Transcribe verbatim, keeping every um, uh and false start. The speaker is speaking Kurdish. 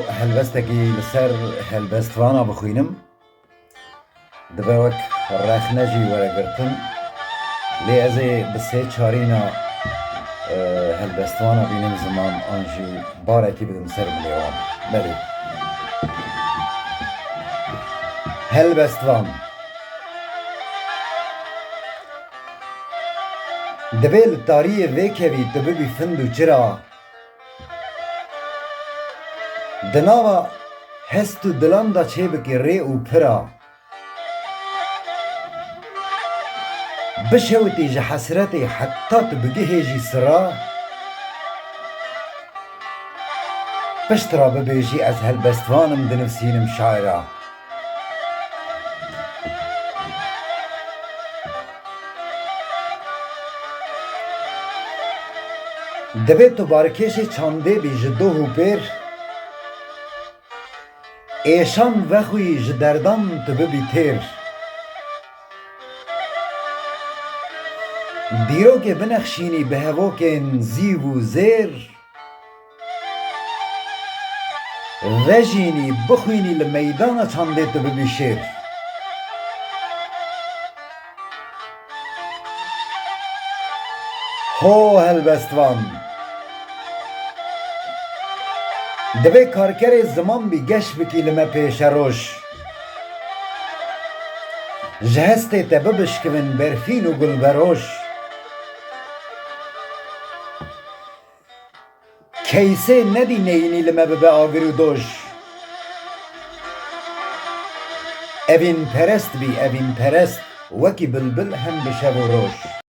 Helbestekî li ser helbestvana bixwînim. Dibe wek rexne jî were girtin. Lê ez ê bi sê çarîna, e, helbestvana bînim ziman an jî barekî bidim ser milê wan. Belê. Helbestvan. Divê li tariyê vê kevî tu bibî find û çira. Di nava hest û dilan de çêbikî rê û pira. Bişewitî ji hesretê heta tu bigihêjî sira. Pişt re bibêjî ez helbestvan im, dinivsînim şaira. Divê tu barkêşê çandê bî ji doh û pêr, êşan vexwî ji derdan tu bibî têr. Dîrokê binexşînî bi hevokên zîv û zêr. Vejînî, bixwînî li meydana çandê tu bibî şêr. Ho helbestvan! Divê karkerê ziman bî geş bikî li me pêşeroj. Ji hestê te bibişkivin berfîn û gulberoj. Keysê nedî neyînî li me bibe agir û doj. Evînperest bî, evînperest, wekî bilbil hem bi şev û roj.